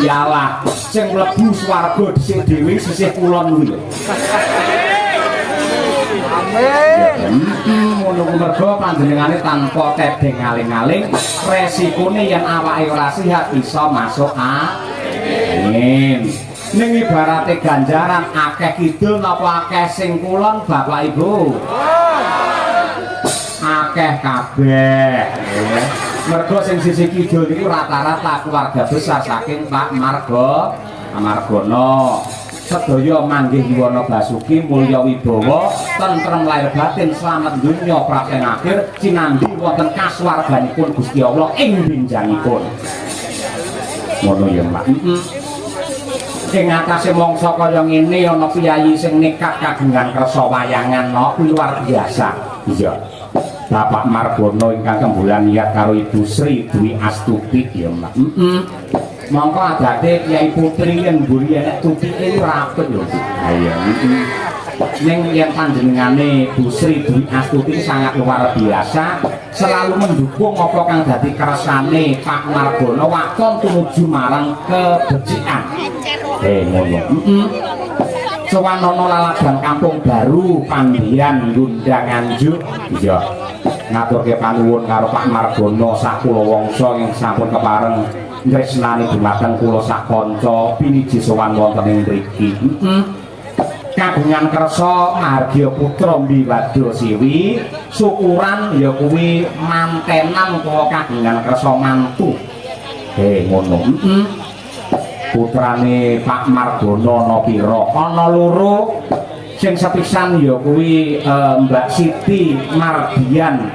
Gusti Allah sing mlebu swarga dhisik dhewe sisih kulon kuwi lho. Amin. Ngono ku mergo panjenengane tanpa tedheng aling-aling, resikone yen awake ora sehat bisa masuk angin. Ning ibarate ganjaran akeh kidul napa akeh sing kulon, Bapak Ibu? Akeh kabeh. Mergo sing sisi kidul niku rata-rata keluarga besar saking Pak Margono. Sedaya manggih Yuwana Basuki mulya wibawa, tentrem lahir batin, slamet donya prapen akhir, cinambi wonten kasuwarganipun Gusti Allah ing benjangipun. Ngono ya, Mbak. Heeh. Ing atase mangsa kaya ngene ana piyayi sing nekat kagungan kersa wayangan no, kuwi luar biasa. Iya. Bapak Margono ingkang kembulan niat karo Ibu Sri Dwi Astuti ya, Mbak. Heeh. Mongko adate Kyai Putri yen mburi enek tutike ora apik lho. Ha iya. Ning yen panjenengane Bu Sri Dwi Astuti sangat luar biasa, selalu mendukung apa kang dadi kersane Pak Margono waton tumuju marang kebecikan. Ngono. Heeh. Sowan ana laladan Kampung Baru Pandian Gundang Nganjuk. Iya. Ngaturke panuwun karo Pak Margono sak kulawangsa ing sampun kepareng tresnani dumateng kula sak kanca piniji sowan wonten ing mriki. Heeh. Kagungan kersa mahargya putra mbiwadya siwi, syukuran ya kuwi mantenan utawa kagungan kersa mantu. Ngono. Heeh. Putrane Pak Margono ana pira? Ana loro. Sing sepisan ya kuwi Mbak Siti Mardian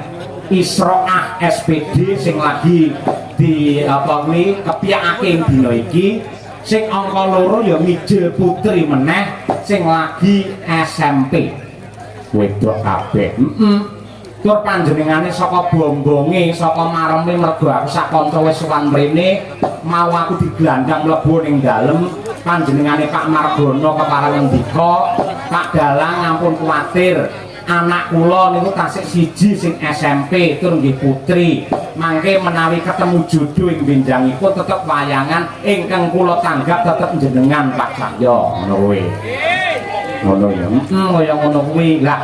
Isroah SPD sing lagi di apa kuwi kepiyakake ing dina iki. Sing angka loro ya Mijil Putri meneh sing lagi SMP. Wedok kabeh. Heeh. Tur panjenengane saka bombonge, saka mareme, mergo aku sak kanca wis sowan mrene, mau aku diglandang mlebu ning dalem, panjenengane Pak Margono kepareng ngendika, "Pak Dalang, ampun kuwatir, anak kula niku tasik siji sing SMP tur nggih putri. Mangke menawi ketemu jodoh ing benjangipun tetep wayangan ingkang kula tanggap tetep jenengan, Pak Cahyo." Ngono kuwi. Ngono ya. Heeh, kaya ngono kuwi. Lah,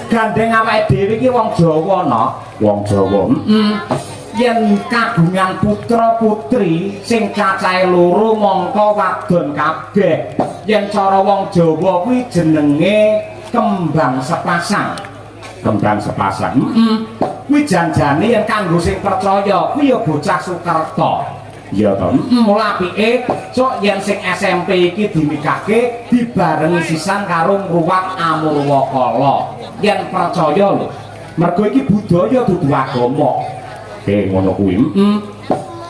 gandeng awake dhewe iki wong Jawa no, wong Jawa. Heeh. Yen kagungan putra putri sing cacahe loro mongko wadon kabeh. Yen cara wong Jawa kuwi jenenge kembang sepasang. Kembang sepasang. Heeh. Kuwi janjane yen kanggo sing percaya kuwi ya bocah Sukerta. Iya to. Heeh, mula apike sok yen sing SMP iki dinikahke dibarengi sisan karo ngruwat Amurwakala. Yen percaya lho. Mergo iki budaya dudu agama. Ngono kuwi. Heeh.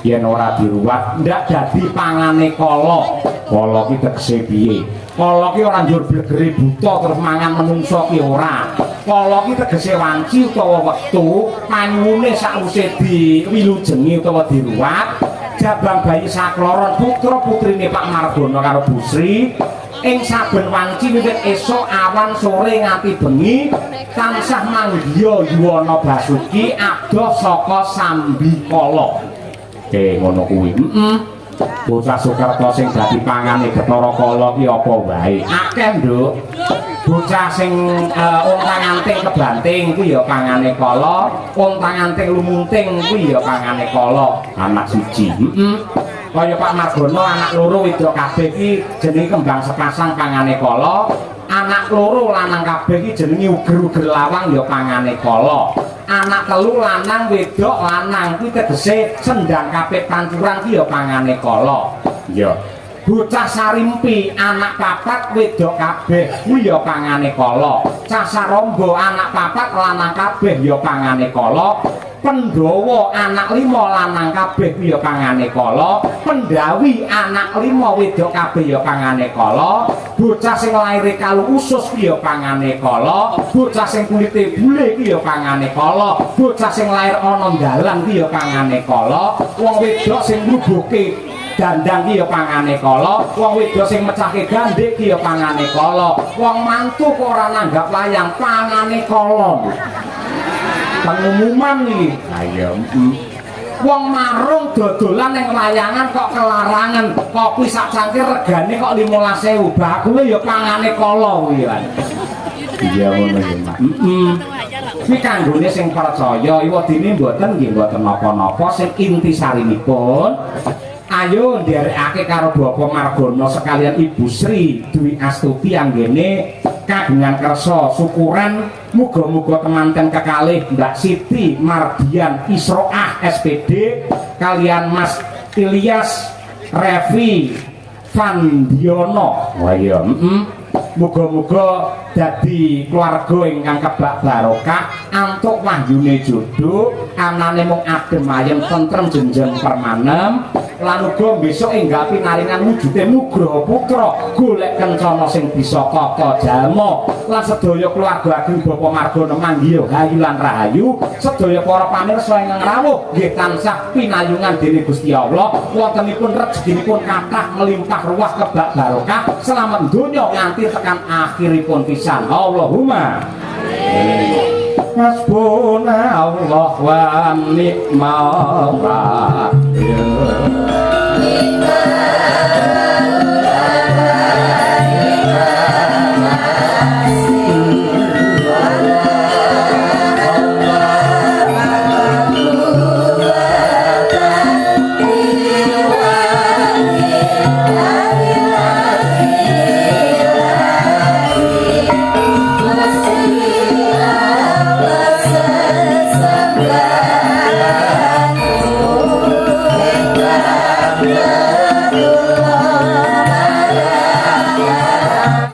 Yen ora diruwat ndak dadi pangane kala. Kala ki tegese piye? Kala ki ora njur blegere buta terus mangan menungso ki ora. Kala ki tegese wanci utawa wektu, panyuwune sakwise diwilujengi utawa diruwat, jabang bayi sakloron putra putrine Pak Margono karo Bu Sri ing saben wanci wiwit esuk, awan, sore nganti bengi tansah manggiya Yuwana Basuki adoh saka sambikala. Ngono kuwi. Heeh. Bocah Sukerta sing dadi pangane Bathara Kala ki apa wae? Akeh, Nduk. Bocah sing ontang-anting kebanting kuwi ya pangane kala, ontang-anting lumunting kuwi ya pangane kala. Anak siji. Heeh. Kaya Pak Margono anak loro wedok kabeh ki jenenge kembang sepasang pangane kala. Anak loro lanang kabeh ki jenenge uger-uger lawang ya pangane kala. Anak telu lanang wedok lanang kuwi tegese sendang kapit pancuran ki ya pangane kala. Iya. Bocah sarimpi anak papat wedok kabeh kuwi ya pangane kala. Cah sarombo anak papat lanang kabeh ya pangane kala. Pandhawa anak lima lanang kabeh kuwi ya pangane kala. Pendawi anak lima wedok kabeh ya pangane kala. Bocah sing laire kalu usus kuwi ya pangane kala. Bocah sing kulite bule kuwi ya pangane kala. Bocah sing lair ana dalan kuwi ya pangane kala. Wong wedok sing ngrubuhke dandang ki ya pangane kala. Wong wedok sing mecahke gandhik ki ya pangane kala. Wong mantu kok ora nanggap wayang pangane kala. Pengumuman iki. Ha iya. Wong marung dodolan ning layangan kok kelarangan. Kopi sak cangkir regane kok 15.000. Bakule ya pangane kala kuwi kan. Iya ngono ya, Mak. Heeh. Kuwi kanggone sing percaya, iwadene mboten nggih mboten napa-napa, sing intisarinipun ayo nderekake karo Bapak Margono sekalian Ibu Sri Dwi Astuti anggene kagungan kersa syukuran, muga-muga temanten kekalih Mbak Siti Mardian Isroah SPD kalian Mas Ilyas Revi Vandiono. Wah iya, Muga-muga dadi keluarga ingkang kebak barokah, antuk wahyune jodoh, anane mung adem ayem tentrem jenjeng permanem, lan uga besok enggal pinaringan wujude nugraha putra golek kencana sing bisa tata jalma, lan sedaya keluarga ageng Bapak Margono manggiha hayu lan rahayu. Sedaya para pamirsa ingkang rawuh nggih tansah pinayungan dening Gusti Allah, wontenipun rezekinipun kathah melimpah ruah kebak barokah, selamat donya nganti tekan akhiripun pisan. Allahumma hasbunallah wa ni'mal wakil.